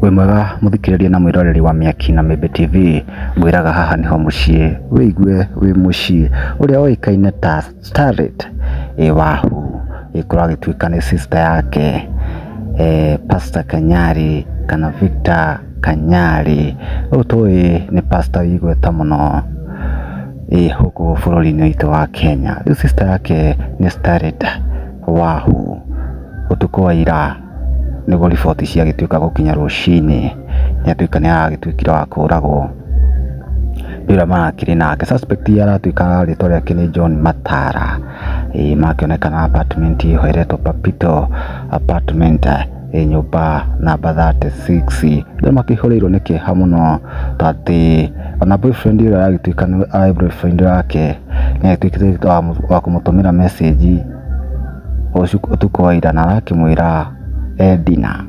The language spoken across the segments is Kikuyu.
Wĩ mwega mũthikĩrĩria na mwĩroreri wa Mĩaki na Mĩmbi TV, ngwĩraga haha nĩho mũciĩ, wĩigue wĩ mũciĩ. Ũrĩa ũĩkaine ta Starlet Wahu, kũragĩtuĩka nĩ sister yake Pastor Kanyari kana Victor Kanyari. Ũyũ tũĩ nĩ pastor wĩ igweta mũno gũkũ bũrũri-inĩ witũ wa Kenya. Rĩu sister yake nĩ Starlet Wahu, ũtukũ wa ira nĩguo riboti ciagĩtuĩka gũkinya rũcinĩ, nĩ atuĩka nĩ aragĩtuĩkire wa kũragwo nĩ ũrĩa marakĩrĩ nake. Suspect aratuĩka rĩtwa rĩake nĩ John Matara, ĩĩ makĩonekana apartment ĩho ĩretwo Papito apartment ĩ nyũmba namba 36. Andũ makĩihũrĩirwo nĩ kĩeha mũno ta atĩ ona boyfriend ũrĩa aragĩtuĩka nĩ arĩ boyfriend wake nĩ agĩtuĩkĩte wa kũmũtũmĩra message ũtukũ wa ira na arakĩmwĩra e dinner,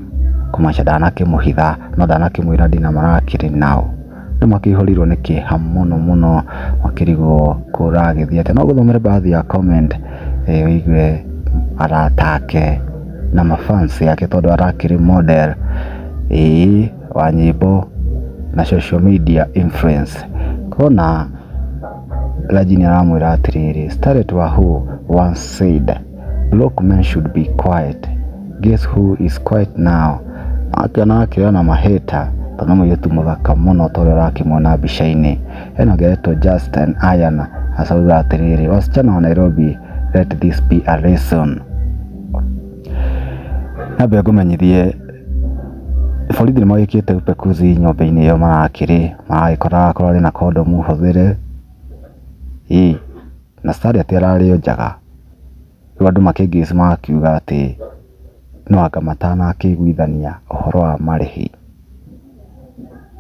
kũmaanisha ndanakĩmũhitha no ndanakĩmwĩra dinner marakĩrĩ naũ. Andũ makĩihũrĩirwo nĩ kĩeha mũno mũno makĩrigwo kũragĩthiĩ atĩa. No ngũthomere baadhi ya comment ũigue arata ake na mafans ake tondũ arakĩrĩ model ĩĩ wa nyĩmbo na social media influence. Kona Rajini aramwĩra atĩrĩrĩ, Starlet Wahu once said broke men should be quiet. Guess who is quiet now? Akĩona akĩona na mahĩta tondũ nĩ mũirĩtu mũthaka mũno ta ũrĩa ũrakĩmuona mbica-inĩ. Hena ũngĩ aretwo Justin Ayan acauga atĩrĩrĩ, wasichana wa Nairobi let this be a lesson. Nyambe ngũmenyithie borithi nĩ magĩkĩte upekuzi nyũmba-inĩ ĩyo marakĩrĩ, maragĩkora kũrarĩ na kondomu hũthĩre, ĩ na Starlet ararĩ o njaga. Rĩu andũ makĩ guess magakiuga atĩ no anga matanakĩiguithania ũhoro wa marĩhi.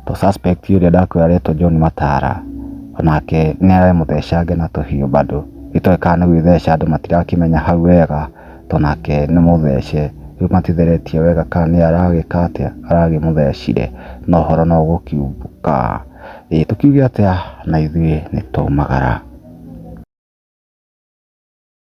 To suspect ũrĩa ndakwĩra aretwo John Matara onake nĩ aramũthecange na tũhiũ bado. Itoĩ kana nĩ gwĩtheca andũ matirakĩmenya hau wega to nake nĩ mũthece. Rĩu matitheretie wega kana nĩ aragĩka atĩa aragĩmũthecire no ũhoro no ũgũkiumbũka. Ĩ tũkiuge atĩa na ithuĩ nĩ twaumagara.